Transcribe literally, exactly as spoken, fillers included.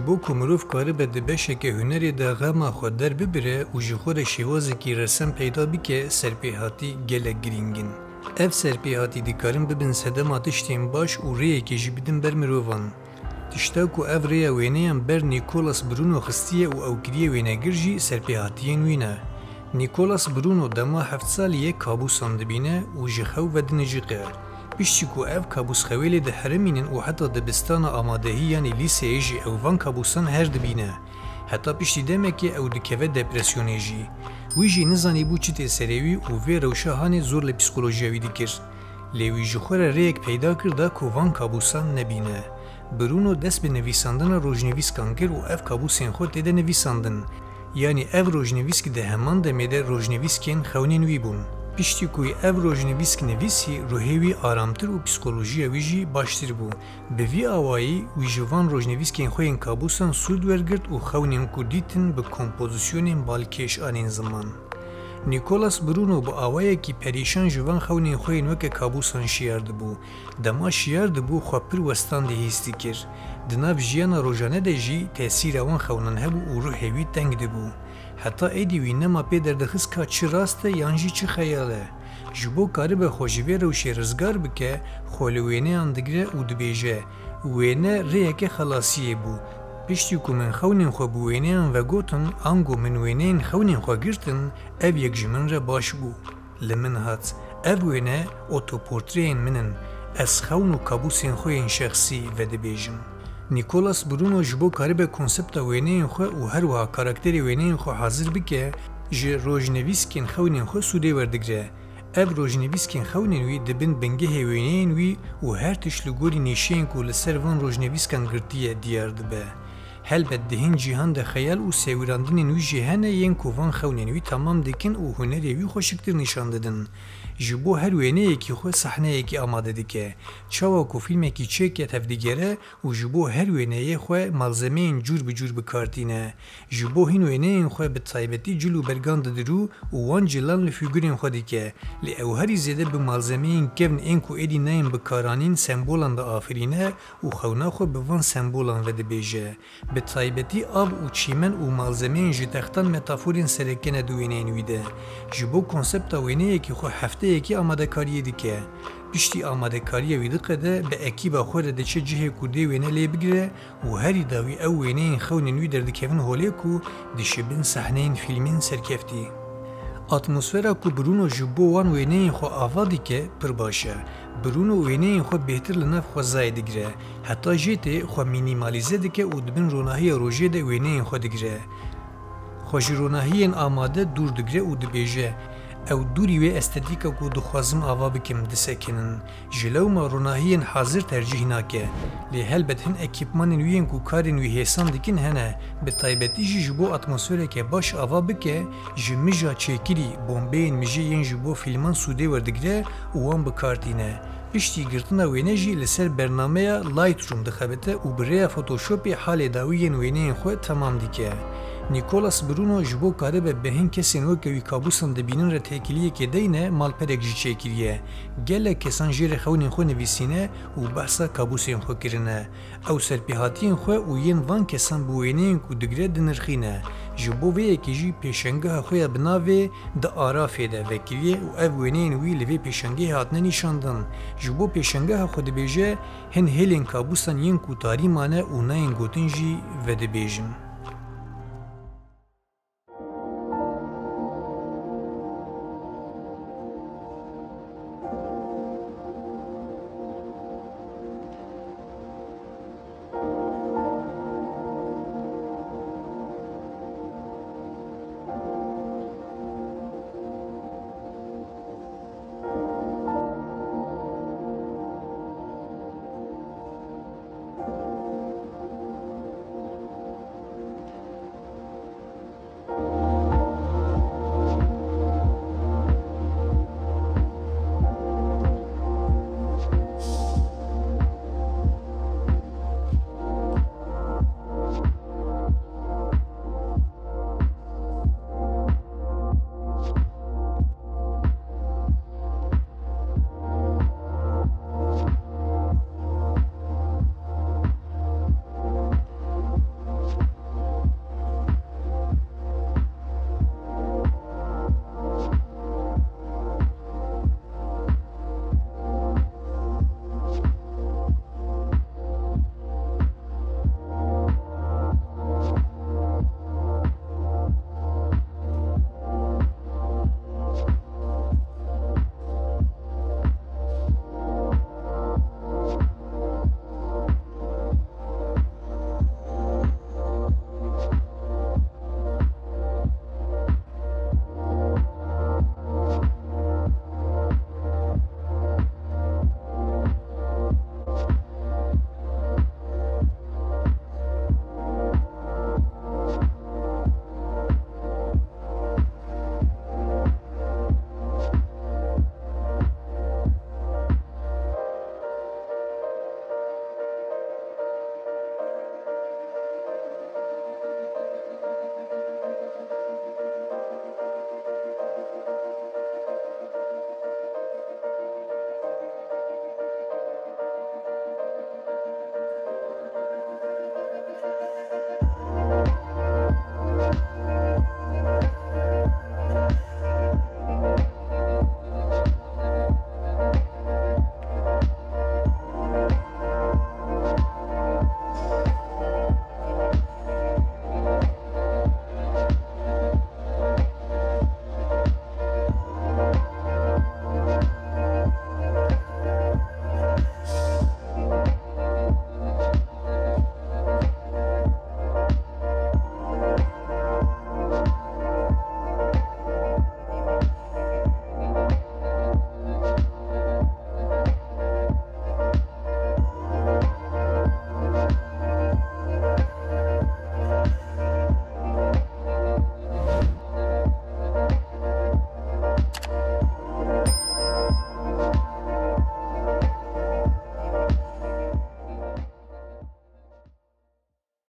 Bo ku mirov karibe di beşeke hunerê de xema xwe derbibire û ji xwe re şêwazekî resen peyda bike, serpêhatî gelek girîng in. Ev serpêhatî dikarin bibin sedema tiştên baş û rêyekê jî bidin ber mirovan. Tişta ku ev rêya wêneyan ber Nicolas Bruno xistiye û ew kiriye wênegir jî serpêhatiyên wî ne. Nicolas Bruno dema heft salî ye kabûsan dibîne û ji xew vediniciqe. Piştî ku ev kabûsxewê lê diherimînin û heta dibistana amadehî yanî lîseyê jî ew van kabûsan her dibîne. Heta piştî demekê ew dikeve depresyonê jî. Wî jî nizanîbû çi tê serê wî û vê rewşa hanê zor li psîkolojiya wî dikir. Lê wî ji xwe re rêyek peyda kir da ku van kabûsan nebîne. Bruno dest bi nivîsandina rojnivîskan kir û ev kabûsên xwe tê de nivîsandin. Yanî ev rojnivîsk di heman demê de rojnivîskên xewnên wî bûn. Piştî ku wî ev rojnivîsk nivîsî, ruhê wî aramtir û psîkolojiya wî jî baştir bû. Bi vî awayî, wî ji van rojnivîskên xwe yên kabûsan sûd wergirt û xewnên ku dîtin bi kompozisyonên balkêş anîn ziman. Nicolas Bruno bi awayekî perîşan ji van xewnên xwe yên weke kabûsan şiyar dibû. Dema şiyar dibû, xwe pir westandî hîs dikir. Di nav jiyana rojane de jî tesîra wan xewnan hebû û ruhê wî teng dibû. Heta êdî wî nema pê derdixist ka çi rast e yan jî çi xeyal e. Ji bo karibe xwe ji vê rewşê rizgar bike, xwe li wêneyan digire û dibêje, wêne rêyeke xelasiyê bû. Piştî ku min xewnên xwe bi wêneyan vegotin, ango min wêneyên xewnên xwe girtin, ev yek ji min re baş bû. Li min hat, ev wêne otoportreyên min in, ez xewn û kabûsên xwe yên şexsî vedibêjim. Nicolas Bruno ji bo karibe konsepta wêneyên xwe û her wiha karakterê wêneyên xwe hazir bike, ji rojnivîskên xewnên xwe sûdê werdigire. Ev rojnivîskên xewnên wî dibin bingehê wêneyên wî û her tişt li gorî nîşeyên ku li ser van rojnivîskan girtiye diyar dibe. Helbet di hin cîhan de xeyal û sewirandinên wî jî hene yên ku van xewnên wî temam dikin û hunerê wî xweşiktir nîşan didin. Ji bo her wêneyekî xwe sahneyekî amade dike. Çawa ku fîlmekî çêke tevdigere û ji bo her wêneyê xwe malzemeyên cûr bi cûr bi kar tîne. Ji bo hîn wêneyên xwe bi taybetî cil û bergan didirû û wan cilan li fîgurên xwe dike. Lê ew herî zêde bi malzemeyên kevn ên ku êdî nayên bikaranîn sembolan diafirîne û xewna xwe bi van sembolan ve dibêje. Bi taybetî av û çîmen û malzemeyên ji textan metaforên sereke ne di wêneyên wî de. Ji bo konsepta wêneyekî xwe hefteyekî amadekariyê dike. Piştî amadekariya wî diqede, bi ekîba xwe re diçe cihê ku dê wêne lê bigire û herî dawî ew wêneyên xewnên wî derdikevin holê ku dişibin sahneyên fîlmên serkeftî. Atmosfera ku Bruno ji bo wan wêneyên xwe ava dike, pir baş e. Bruno wêneyên xwe bêhtir li nav xwezayê digire. Heta jê tê xwe mînîmalîze dike û di bin ronahiya rojê de wêneyên xwe digire. Xwe ji ronahiyên amade dûr digire û dibêje, ew dûrî wê estetîka ku dixwazim ava bikim, disekinin. Ji lewma ronahiyên hazir tercîh nake. Lê helbet hin ekîpmanên wî yên ku karên wî hêsan dikin hene, bi taybetî jî ji bo atmosfereke baş ava bike, ji mija çêkirî, bombeyên mijê yên ji bo fîlman sûdê werdigire û wan bi kar tîne. Piştî girtina wêne jî li ser bernameya Lightroom dixebite û bi rêya Photoshopê halê dawî yên wêneyên xwe temam dike. Nicolas Bruno ji bo karibe bi hin kesên weke wî kabûsan dibînin re têkiliyekê deyne, malperek jî çêkiriye. Gelek kesan jê re xewnên xwe nivîsîne û behsa kabûsên xwe kirine. Ew serpêhatiyên xwe û yên van kesan bi wêneyên ku digire dinirxîne. Ji bo vê yekê jî pêşengeha xwe ya bi navê Di Arafê de vekiriye û ev wêneyên wî li vê pêşengehê hatine nîşandin. Ji bo pêşengeha xwe dibêje, hin hêlên kabûsan yên ku tarî mane û nayên gotin jî vedibêjim.